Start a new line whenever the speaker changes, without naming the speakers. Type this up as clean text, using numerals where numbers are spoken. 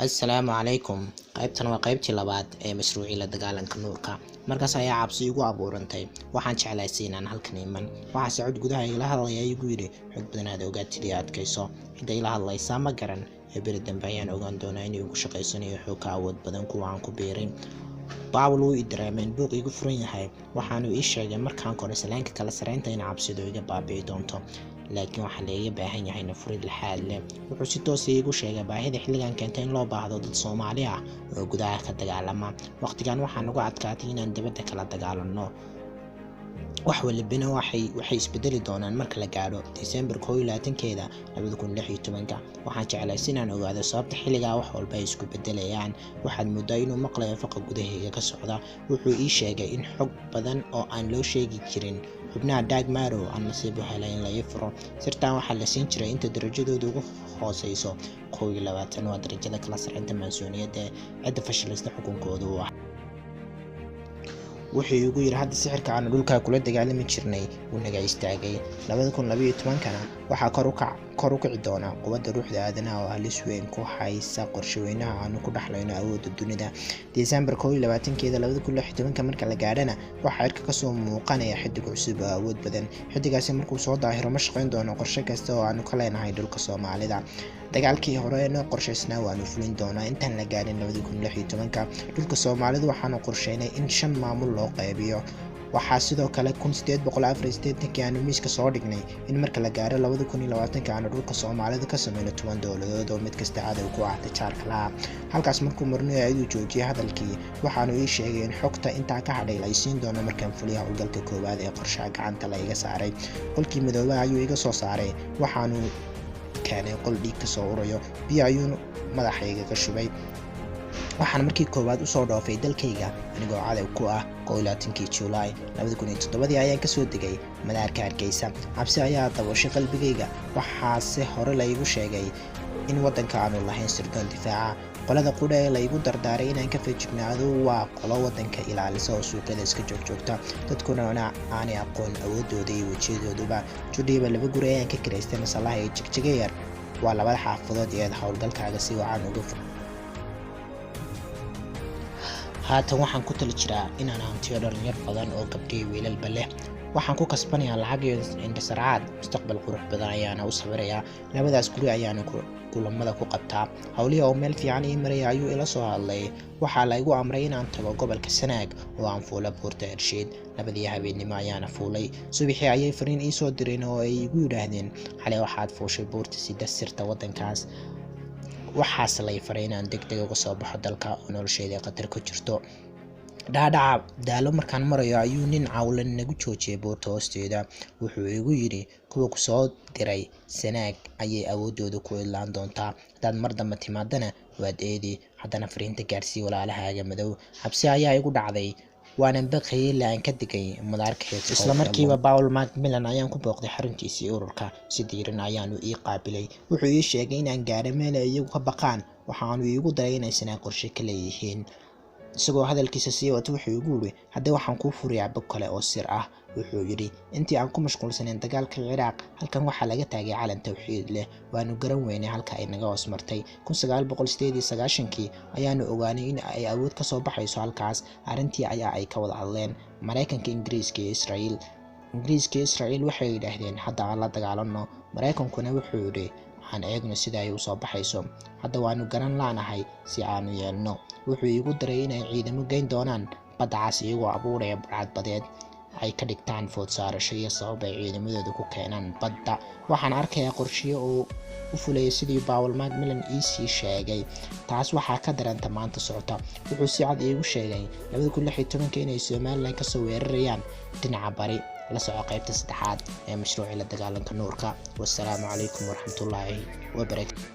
Assalaamu calaykum. Qaybtan waa qaybtii labaad ee mashruucii la dagaalanka nuurka. Markaas ayaa cabsi igu abuurantay. Waxaan jeclaystay inaan halkan iman. Waxaa socod gudaha igala hadlaya igu yidhi, xog badan aad ogaatid iyo adkayso. Cidda ila hadlaysaa ma garan, ee beri dambe ayaan ogaan doonaa inuu igu shaqaysanayo xog ka awood badan kuwa aan ku biirin. Paul wuu i dareemay in buuq igu furan yahay. Waxaanu ii sheegay markaan koro salaanka kala sareynta in cabsidu iga baabi'i doonto, laakiin waxaa laiga baahan yahay nafurid laxaad leh. Wuxuu si toos ah iigu sheegay baahida xilligan keentay in loo baahdo dad Soomaali ah oo gudaha ka dagaalama. Waqtigan waxaa nagu adkaatay inaan dibadda kala dagaalanno. Wax walibana waxay isbedeli doonaan marka la gaadho Diseembar 21-keeda 2016. Waxaan jeclaystay inaan ogaado sababta xilligaa wax walba ay isku bedelayaan. Waxaad mooddaa inuu maqlayo faqa gudahayga ka socda. Wuxuu ii sheegay in xog badan oo aan loo sheegi jirin xubnaha Dark Marow aan nasiib u helay in la ii furo. Sirtan waxaa la siin jiray inta darajadoodu ugu hooseyso 21, waa darajada kala sarreynta maansooniyadda ee cidda fashilista xukunkoodu u ah. Wuxuu igu yidhi, hadda sixirka aanu dhulkaa kula dagaalami jirnay wuu naga istaagay. 2012-kana waxaa kor u kici doona quwadda ruuxda aadanaha oo halis weyn ku haysa qorsheweynaha aanu ku dhaxlayno awoodda dunida. Diseembar 21-keeda 2016 marka la gaadhana waxaa cirka kasoo muuqanaya xidig cusub oo awood badan. Xidigaasi markuu soo daahiro ma shaqayn doono qorshe kasta oo aanu ka leenahay dhulka Soomaalida. Dagaalkii hore ee noo qorshaysnaa waanu fulin doonaa intaan la gaadhin 2016. Dhulka Soomaalidu waxaanu qorsheynay in 5 maamul loo qaybiyo. Waxaa sidoo kale 1884-kii aanu miiska soo dhignay in marka la gaaro 2020 aanu dhulka Soomaalida ka sameyno 10 dowladood oo mid kasta cadow ku ah tijaarka laha. Halkaas markuu marnay ayuu joojiyay hadalkii. Waxaanu ii sheegay in xogta intaa ka hadhay la isiin doono markaan fuliyo howlgalka koowaad ee qorshaha gacanta la iga saaray. Qolkii madoobaha ayuu iga soo saaray. Waxaanu keenay qol dhiig ka soo urayo. Biyo ayuu madaxayga ka shubay. Waxaan markii koowaad usoo dhoofay dalkayga anigoo cadow ku ah. 21-kii Juulaay 2007 ayaan kasoo degay madaarka Hargeysa. Cabsi ayaa dabooshay qalbigayga. Waxaase hore laigu sheegay in waddanka aanu lahayn sirdoon difaaca. Qolada qudha ee laigu dardaaray inaan ka feejignaado waa qolo waddanka ilaalisa oo suuqyada iska joogjoogta, dadkuna aanay aqoon awooddooda iyo wejiyadooduba. Judhiiba laba guri ayaan ka kiraystay Masallaha iyo Jigjiga Yar. Waa labada xaafadood ee aad howlgalkaaga si wacan uga. Haatan waxaan ku tali jiraa inaan hantiyo dhalinyar badan oo gabdho iyo wiilalba leh. Waxaan ku kasbanayaa lacag iyo indhasarcaad. Mustaqbal qurux badan ayaana u sawirayaa. Labadaas guri ayaana kulamada ku qabtaa. Howlihii oo meel fiican ii maraya ayuu ila soo hadlay. Waxaa la igu amray inaan tago gobolka Sanaag oo aan fuulo buurta Ershiid. 2dii habeennimo ayaana fuulay. Subaxii ayay fariin ii soo direen oo ay igu yidhaahdeen, xalay waxaad fuushay buurta sida sirta waddankaas. Waxaase lay faray inaan deg deg uga soo baxo dalka oo nolosheeda khatar ku jirto. Dhaadhaca Daalo markaan marayo ayuu nin cawlan nagu joojiyay buurta hoosteeda. Wuxuu igu yidhi, kuwa ku soo diray Sanaag ayay awooddoodu ku idlaan doontaa. Haddaad mar dambe timaadana waad eedi. Haddana fariinta gaarsii walaalahaaga madow. Cabsi ayaa igu dhacday, waanan baqayay ilaa aan ka degay madaarka. Isla markiiba Paul Macmillan ayaan ku booqday xaruntiisii ururka. Si diiran ayaanu ii qaabilay. Wuxuu ii sheegay inaan gaadho meel ay iyagu ka baqaan. Waxaanu iigu daray inay Sanaag qorshe ka leeyihiin. Isagoo hadalkiisa sii wata wuxuu igu yidhi, hadda waxaan kuu furayaa bog kale oo sir ah. Wuxuu yidhi, intii aan ku mashquulsanayn dagaalka Ciraaq, halkan waxaa laga taagay calan tawxiid leh. Waanu garan weynay halka ay naga hoos martay. 1998-kii ayaanu ogaanay in ay awood ka soo baxayso halkaas. Arrintii ayaa ay ka wada hadleen Maraykanka, Ingiriiska iyo Israa'iil. Ingiriiska iyo Israa'iil waxay yidhaahdeen, hadda aan la dagaalanno. Maraykankuna wuxuu yidhi, aan eegno sida ay usoo baxayso. Hadda waanu garan laanahay si aanu yeelno. Wuxuu iigu daray inay ciidamo geyn doonaan badda cas, iyagoo abuuraya burcad badeed ay ka dhigtaan food saarasho iyo sabab ay ciidamadooda ku keenaan badda. Waxaan arkayaa qorshiyo oo u fulaya sidii Paul Macmillan iisii sheegay. Taas waxaa ka daranta maanta socota. Wuxuu si cad iigu sheegay 2016 inay Somaliland kasoo weerarayaan dhinaca bari. La soco qaybta saddexaad ee mashruucii la dagaalanka nuurka. Wassalaamu calaykum waraxmatullaahi wabarakatu.